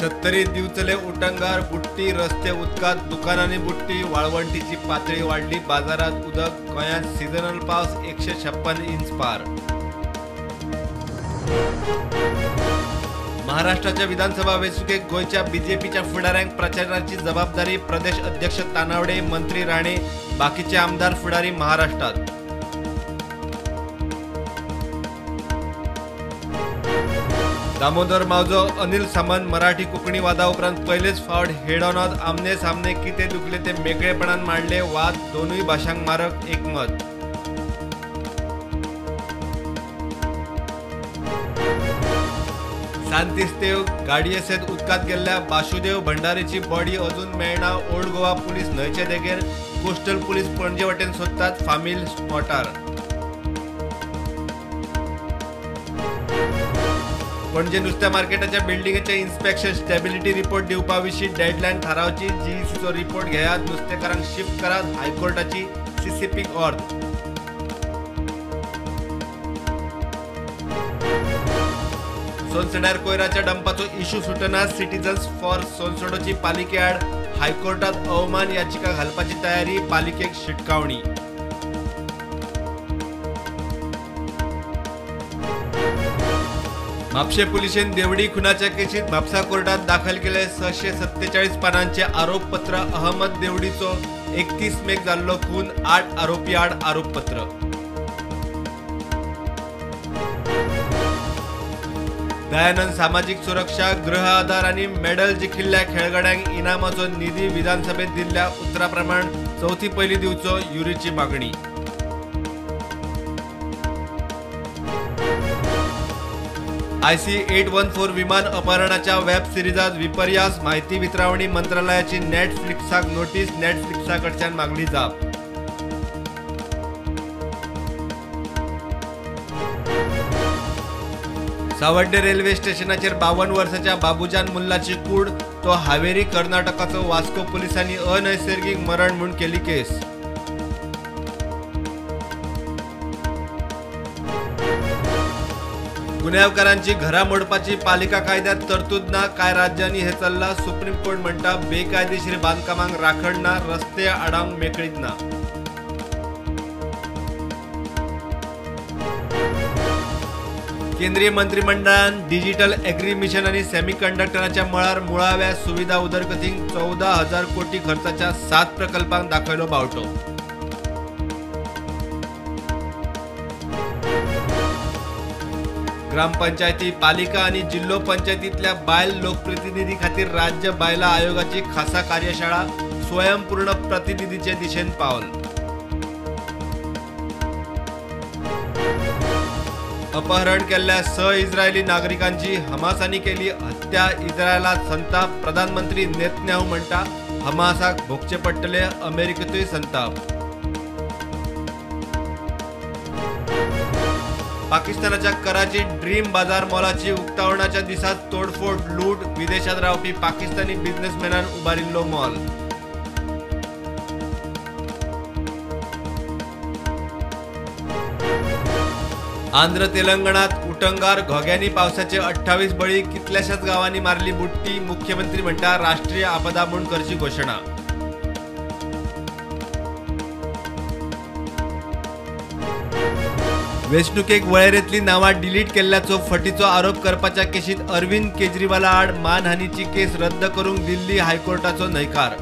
सत्तरी दिवचले उटंगार बुट्टी रस्ते उदकात दुकानांनी बुट्टी वाळवंटीची पातळी वाडली बाजारात उदक गोंयांत सिजनल पावस 156 इंच पार। महाराष्ट्राच्या विधानसभा वेंचणुकेक गोंयच्या बीजेपीच्या फुडाऱ्यांक प्रचाराची जबाबदारी प्रदेश अध्यक्ष तानावडे मंत्री राणे बाकीचे आमदार फुडारी महाराष्ट्रात। दामोदर मावजो अनिल सामंत मराठी कोंकणी वादा उपरांत पयलेच फावट हेडॉनात आमने सामने कितें दुखले ते मेकळेपणान मांडले वाद दोनूय भाशांक मारक एकमत। सांतिस्तेव गाडयेसयत उदकांत गेल्ल्या बाशुदेव भंडारीची बॉडी अजून मेळना ओल्ड गोवा पुलीस न्हंयचे देगेर कोस्टल पुलीस पणजे वटेन सोदतात फामील स्पॉटार। पणजे नुस्त्या मार्केटाच्या बिल्डिंगेचे इन्स्पेक्शन स्टेबिलिटी रिपोर्ट दिवपा विशीं डेडलायन थारावची जीईसीचो रिपोर्ट घेयात नुस्तेकारांक शिफ्ट करात हायकोर्टाची सीसीपीक ऑर्द। सोनसड्यार कोयराच्या डंपाचो इश्यू सुटना सिटीजन्स फॉर सोनसडोची पालिकेआड हायकोर्टात अवमान याचिका घालपाची तयारी पालिकेक शिटकावणी। म्हापशें पुलिशेन देवडी खुनाच्या केशीत म्हापसा कोर्टात दाखल केले 647 पानांचे आरोपपत्र अहमद देवडीचो 31 मेक जाल्लो खून 8 आरोपी आड आरोपपत्र। दयानंद सामाजीक सुरक्षा गृह आधार आनी मेडल जिखिल्ल्या खेळगड्यांक इनामाचो निधी विधानसभेत दिल्ल्या उतरा प्रमाण चवथी पयली दिवचो युरीची मागणी। IC 814 विमान अपहरणाच्या वेब सिरीजात विपर्यास माहिती वितरावणी मंत्रालयाची नेटफ्लिक्साक नोटीस नेटफ्लिक्सा कडच्यान मागली जाप। सावड्डे रेल्वे स्टेशनाचेर 52 वर्साच्या बाबूजान मुल्लाची कूड तो हावेरी कर्नाटकाचो वास्को पुलिसांनी अनैसर्गिक मरण म्हूण केली केस। गुन्यांवकारांची घरां मोडपाची पालिका कायद्यात तरतूद ना कांय राज्यांनी हे चल्ला सुप्रीम कोर्ट म्हणटा बेकायदेशीर बांदकामांक राखण ना रस्ते आडावंक मेकळीक ना। केंद्रीय मंत्रिमंडळान डिजिटल एग्री मिशन आनी सेमीकंडक्टराच्या मळार मुळाव्या सुविधा उदरगतीक 14,000 कोटी खर्चाच्या 7 प्रकल्पांक दाखयलो बावटो। ग्रामपंचायती पालिका आनी जिल्लो पंचायतींतल्या बायल लोकप्रतिनिधी खातीर राज्य बायलां आयोगाची खासा कार्यशाळा स्वयंपूर्ण प्रतिनिधीचे दिशेन पावल। अपहरण केल्ल्या 6 इस्रायली नागरिकांची हमासांनी केली हत्या इस्रायलात संताप प्रधानमंत्री नेतन्याहू म्हणटा हमासाक भोगचे पडटले अमेरिकेतूय संताप। पाकिस्तानाच्या कराची ड्रीम बाजार मॉलाची उक्तावणाच्या दिसात तोडफोड लूट विदेशात रावपी पाकिस्तानी बिझनेसमॅनान उबारिल्लो मॉल। आंध्र तेलंगणात उटंगार घोग्यांनी पावसाचे 28 बळी कितल्याशाच गावांनी मारली बुट्टी मुख्यमंत्री म्हणटा राष्ट्रीय आपदा म्हूण करची घोशणा। वेंचणुकेक वळेरेंतली नांवां डिलीट केल्ल्याचो फटीचो आरोप करपाच्या केशीत अरविंद केजरीवाला आड मानहानीची केस रद्द करूंक दिल्ली हायकोर्टाचो न्हयकार।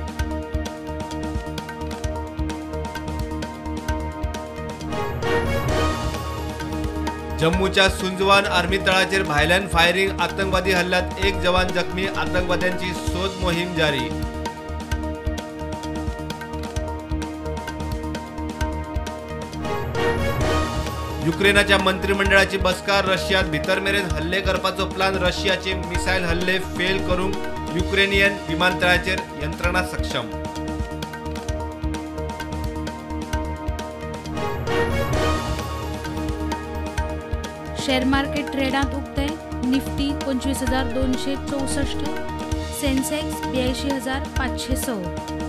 जम्मूच्या सुंजवान आर्मी तळाचेर भायल्यान फायरिंग आतंकवादी हल्ल्यात 1 जवान जखमी आतंकवाद्यांची सोद मोहीम जारी। युक्रेनाच्या मंत्रिमंडळाची बसका रशियात भितर मेरेन हल्ले करपाचो प्लान रशियाचे मिसायल हल्ले फेल करूंक युक्रेनियन विमानतळाचेर यंत्रणा सक्षम। शेअर मार्केट ट्रेडात उक्ते निफ्टी 25,264, सेन्सेक्स 82,506।